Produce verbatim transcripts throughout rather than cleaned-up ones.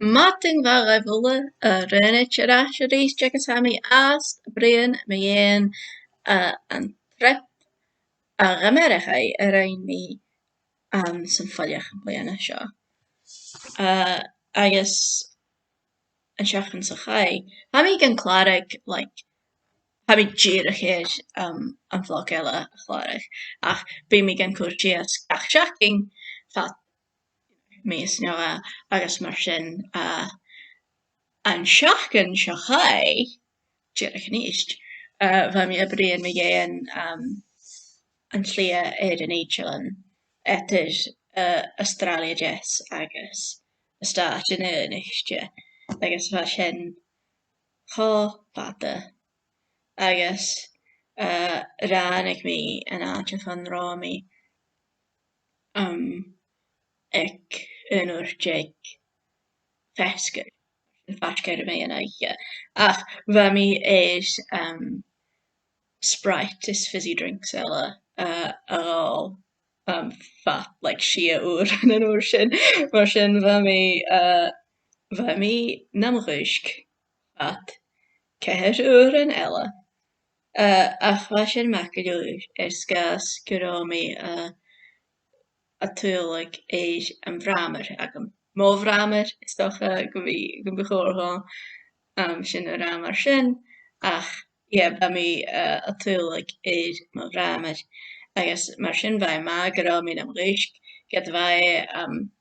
Madainn mhath dhuibh uile, uh, Raonaid air ais a-rithist agus tha mi airson bruidhinn mu dheidhinn, uh, an trip a dh'Ameireagaidh a rinn mi, um, san fhailteach am bliadhna seo. Uh, agus an t-seachdain sa chaidh, bha mi gan clàradh, like, bha mi dìreach air, um, am vlog eile a chlàradh, ach bidh mi gan cur sìos gach seachdain fad mìos no dhà, agus mar sin, uh, an t-seachdain seo chaidh, dìreach a-nis, uh, bha mi a' bruidhinn mu dheidhinn, um, an t-slighe air an Aodaislean eadar, uh, Astràilia a Deas agus na Stàitean Aonaichte, agus bha sin cho fada. Agus, uh, ràinig mi an àite far an robh mi, um, aig aon uair deug feasgar, faisg air a' mheadhan-oidhche. Ach bha mi air, um, Sprite is fizzy drinks eile, uh, a ghabhail, um, fad, like, sia uairean an uair sin. Mar sin bha mi, uh, bha mi nam dhùisg fad ceithir uairean eile. Uh, ach bha sin math gu leòr air sgàth 's gun robh mi, uh, a' tadhal air an bhràmair agam. Mo bhràmair, is dòcha gum bi, gum bi còir dhomh, um, sin a ràdh mar sin, ach, yeah, bha mi, uh, a' tadhal air mo bhràmair, agus mar sin bha e math gun robh mi nam dhùisg, ged a bha e, um,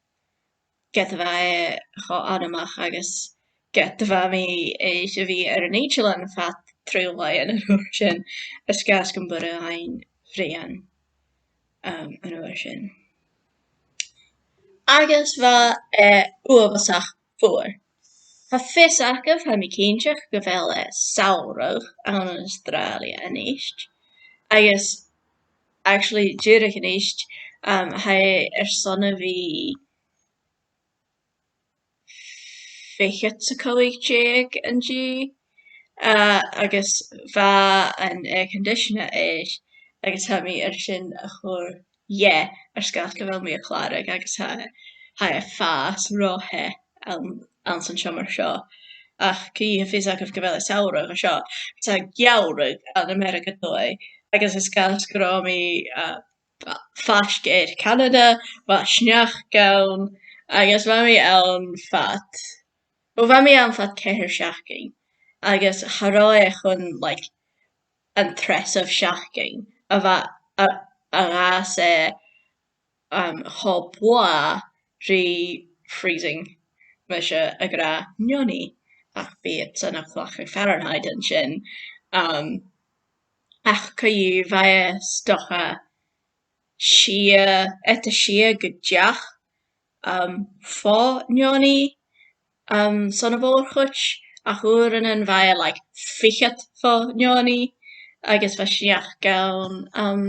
ged a bha e cho anmoch agus ged a bha mi air a bhith air an Aodaislean fad triùir làithean an uair sin, air sgàth 's gum b' urrainn dhuinn bruidhinn, um, an uair sin. Agus bha e uabhasach fuar. Tha fios agaibh, tha mi cinnteach gu bheil e samhradh ann an Astràilia a-nis. Agus, actually, dìreach a-nis, um, tha e airson a bhith fichead 's a còig deug an-diugh, uh, agus bha an air conditioner air, agus tha mi air sin a chur dheth, air sgàth 's gu bheil mi a' clàradh, agus tha, tha e a' fàs ro theth ann, anns an t-seòmar seo. Ach, co-dhiù, tha fios agaibh gu bheil e samhradh an seo, 's e geamhradh ann an Ameireagaidh a Tuath, agus air sgàth 's gun robh mi, uh, faisg air Canada, bha sneachd ann, agus bha mi ann fad, well, bha mi ann fad ceithir seachdainean, agus cha robh e chun, like, an treasamh seachdain a bha, a, a dh'fhàs e, um, cho blàth ri freezing, mise ag ràdh neoni, ach bidh iadsan a' cleachdadh Fahrenheit an sin. Um, ach co-dhiù, bha e 's dòcha sia, eadar sia gu deich, um, fo neoni, um, son a' mhòr-chuid, ach uaireannan bha e, like, fichead fo neoni, agus bha sneachd ann, um,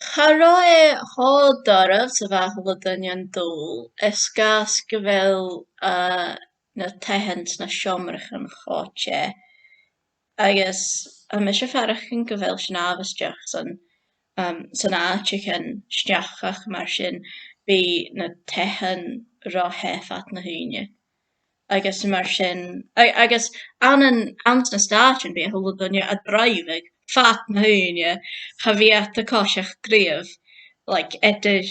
cha robh e cho doirbh 's a bha a h-uile duine an dùil, air sgàth 's gu bheil, uh, na taighean 's na seòmraichean cho teth. Agus tha mise a' faireachdainn gu bheil sin àbhaisteach san, um, san àiteachan sneachda mar sin, bidh na taighean ro theth fad na h-ùine. Agus mar sin, a-, agus ann an, anns na Stàitean bidh a h-uile duine a' dràibheadh fad na h-ùine, cha bhi iad a' coiseachd riamh, like, eadar,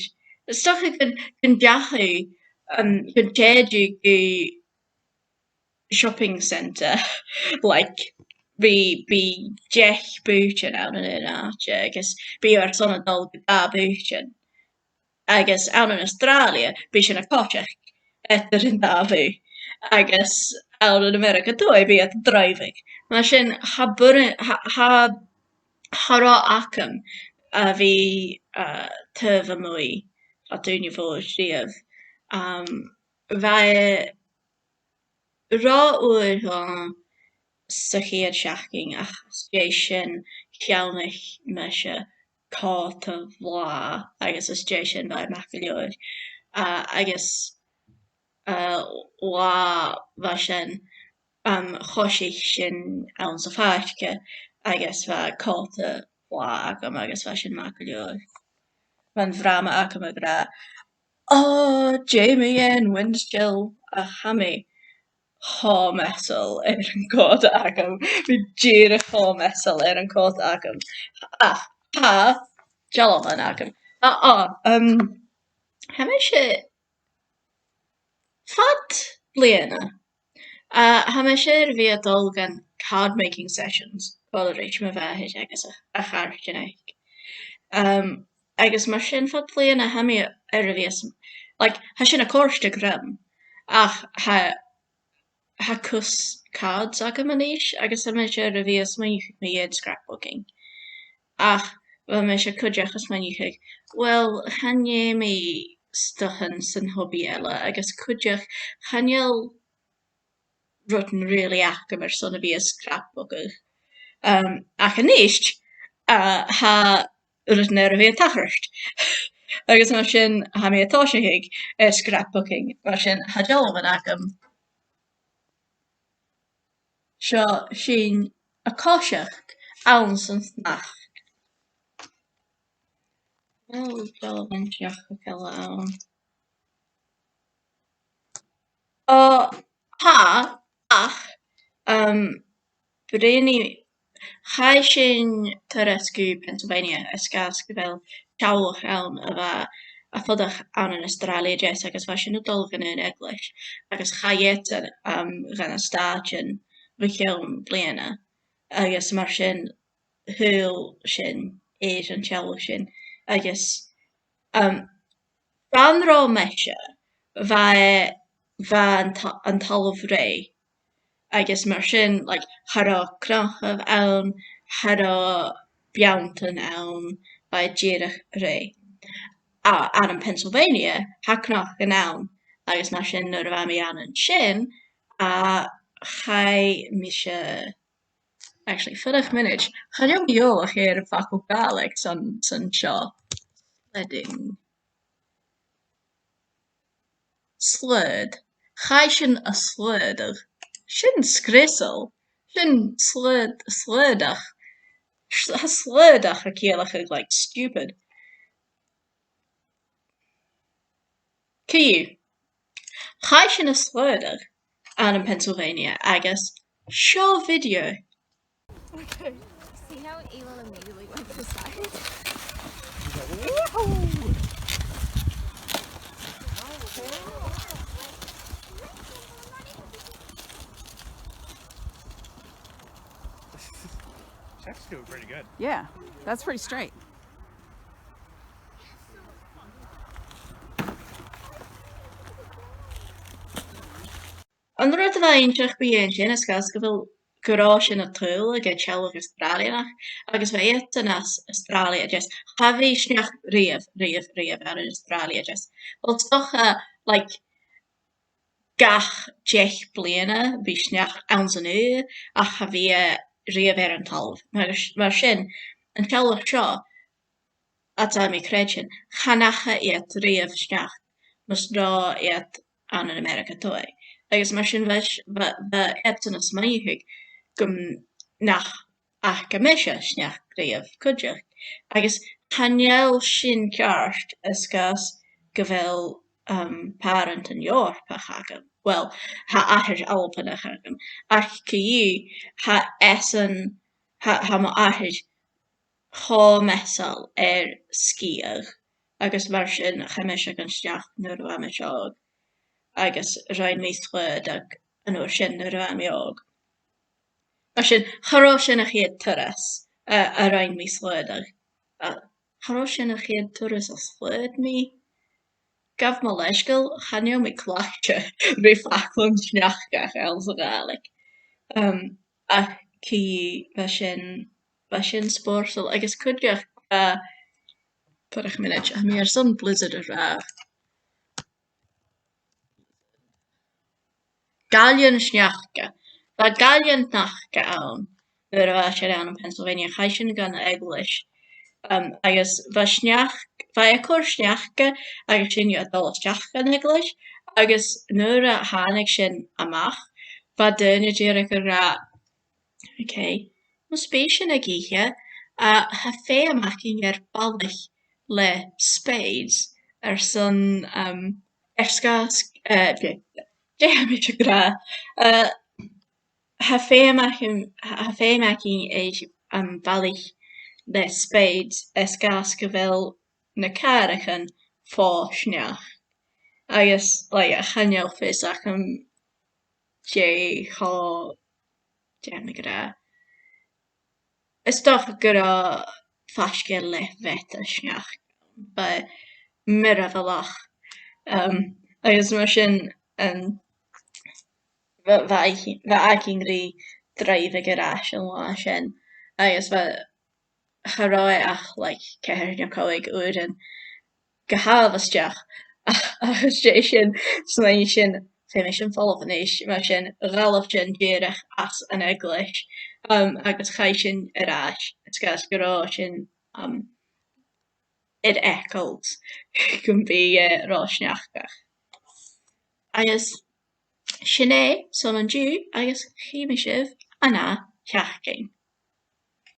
's dòcha gun, gun deach thu, um, gun tèid thu gu shopping centre, like, bidh, bidh deich bùithtean ann an aon àite, agus bidh thu airson a dhol gu dà bhùthtean. Agus ann an Astràilia, bidh sinn a' coiseachd eadar an dà bhùth. Agus ann an Ameireagaidh a Tuath, bidh iad a' dràibheadh. Mar sin, cha b' urrainn, cha, cha, cha robh agam a bhith, uh, taobh a-muigh fad ùine mhòr riamh. Um, bha e ro fhuar dhomh sa chiad sheachdain, ach às dèidh sin cheannaich mise còta bhlàth, agus às dèidh sin bha e math gu leòr. Uh, agus, uh, latha bha sin, um, choisich sinn anns a' phàirc, agus bha còta bhlàth agam, agus bha sin math gu leòr. Bha am bràmair agam ag ràdh, "Oh, Jamie Ann Winchell, a tha mi cho measail air a' chòta agam, bha mi dìreach cho measail air a' chòta agam." Ach, tha dealbhan agam. Ah, ah, um, tha mise fad bliadhna. Uh, tha mise air a bhith a' dol gu card making sessions, còmhla ris mo mhàthair agus a, a chàirdean aice. Um, agus mar sin fad bliadhna tha mi air a bhith a' s-, like, tha sin a' còrdadh rium, ach tha, tha cus cards agam a-nis, agus tha mise air a bhith a' smaoineachadh mu dheidhinn scrapbooking. Ach bha mise cuideachd a' smaoineachadh, well, chan eil mi stuthan san hobby eile, agus cuideachd chan eil rudan really agam airson a bhith a' scrapbookadh. Um, ach a-nis, uh, tha rudan air a bhith a' tachairt. Agus mar sin, tha mi a' tòiseachadh air scrapbooking. Mar sin, tha dealbhan agam. Seo sinn a' coiseachd anns an t-sneachd. Well, dealbhan sneachda eile ann. O, tha, ach, um, bruidhnidh, chaidh sinn turas gu Pennsylvania, air sgàth 's gu bheil teaghlach ann a bha a' fuireach ann an Astràilia a Deas, agus bha sinn a' dol gun aon eaglais, agus chaidh iadsan, um, dha na Stàitean bho chionn bliadhna, agus mar sin, shaoil sinn air an teaghlach sin, agus, um, far an robh mise, bha, bha an ta-, an talamh rèidh, agus mar sin, like, cha robh cnothaibh ann, cha robh beanntan ann, bha e dìreach rèidh. A, ann am Pennsylvania, tha cnothan ann, agus mar sin nuair a bha mi ann an sin, a, chaidh mise, actually, fuirich mionaid, chan eil mi eòlach air am facal Gàidhlig san, san seo. Sledding. Slaod. Chaidh sinn a slaodadh. Sin sgriosail. Sin slaod-, slaodach. S-, tha slaodach a' ciallachadh, like, stupid. Co-dhiù. Chaidh sinn a slaodadh ann am Pennsylvania agus seo video. Okay. See how Elon immediately went to the side? Woohoo! That's doing pretty good. Yeah, that's pretty straight. An rud a bha inntinneach mu dheidhinn sin, air sgàth 's gu bheil, gun robh sinn a' tadhal aig teaghlach Astràilianach, agus bha iadsan às Astràilia a Deas, cha bhi sneachd riamh, riamh, riamh ann an Astràilia a Deas. Well, 's dòcha, like, gach deich bliadhna bha sneachd anns an adhar, ach cha bhi e riamh air an talamh. Mar, mar sin, an teaghlach seo, a tha mi a' creidsinn, chan fhaca iad riamh sneachd mus robh iad ann an Ameireaga a Tuath. Agus mar sin bha, bha, bha iadsan a' smaoineachadh gum, nach fhaca mise sneachd riamh cuideachd. Agus chan eil sin ceart air sgàth 's gu bheil, um, pàrantan Eòrpach agam. Well, tha athair Albannach agam. Ach co-dhiù, tha esan, tha, tha mo athair cho measail air sgiath, agus mar sin chaidh mise dhan t-sneachd nuair a bha mise òg, agus rinn mi slaodadh an uair sin nuair a bha mi òg. Mar sin, cha robh sin a' chiad turas, uh, a rinn mi slaodadh. Uh, cha robh sin a' chiad turas a shlaod mi. Gabh mo leisgeul, chan eil mi cleachdte ri faclan sneachda anns a' Ghàidhlig. Um, ach co-dhiù, bha sin, bha sin spòrsail, agus cuideachd, uh, fuirich mionaid, tha mi airson blizzard a ràdh. Gallean sneachda. Bha gallean sneachda ann nuair a bha sinn ann am Pennsylvania, chaidh sinn dhan eaglais. Um, agus bha sneachd, bha e a' cur sneachda agus sinn a' dol a-steach dhan eaglais, agus nuair a thàinig sinn a-mach, bha daoine dìreach ag ràdh, okay, mus bi sinn ag ithe, a, tha feum againn air balaich le spades, airson, um, air sgàth, eh, dè, dè tha mise ag ràdh? Eh, tha feum agam, tha feum againn air, um, bhalaich le spèid air sgàth 's gu bheil na càraichean fo sneachd. Agus, like, chan eil fios agam dè cho, dè tha mi ag ràdh. Is dòcha gun robh faisg air leth mheata sneachd, but mìorbhaileach. Um, agus mar sin, um, bha, bha, bha againn ri dràibheadh air ais an latha sin, agus bha, cha robh e ach, like, ceithir no còig uairean gu h-àbhaisteach. Ach às dèidh sin, smaoinich sinn, feumaidh sinn falbh a-nis, mar sin, dh'fhalbh sinn dìreach às an eaglais, um, agus chaidh sinn air ais, air sgàth 's gun robh sinn, um, air eagal gum biodh e ro sneachda. Agus sin e, son an-diugh, agus chì mi sibh an ath sheachdain.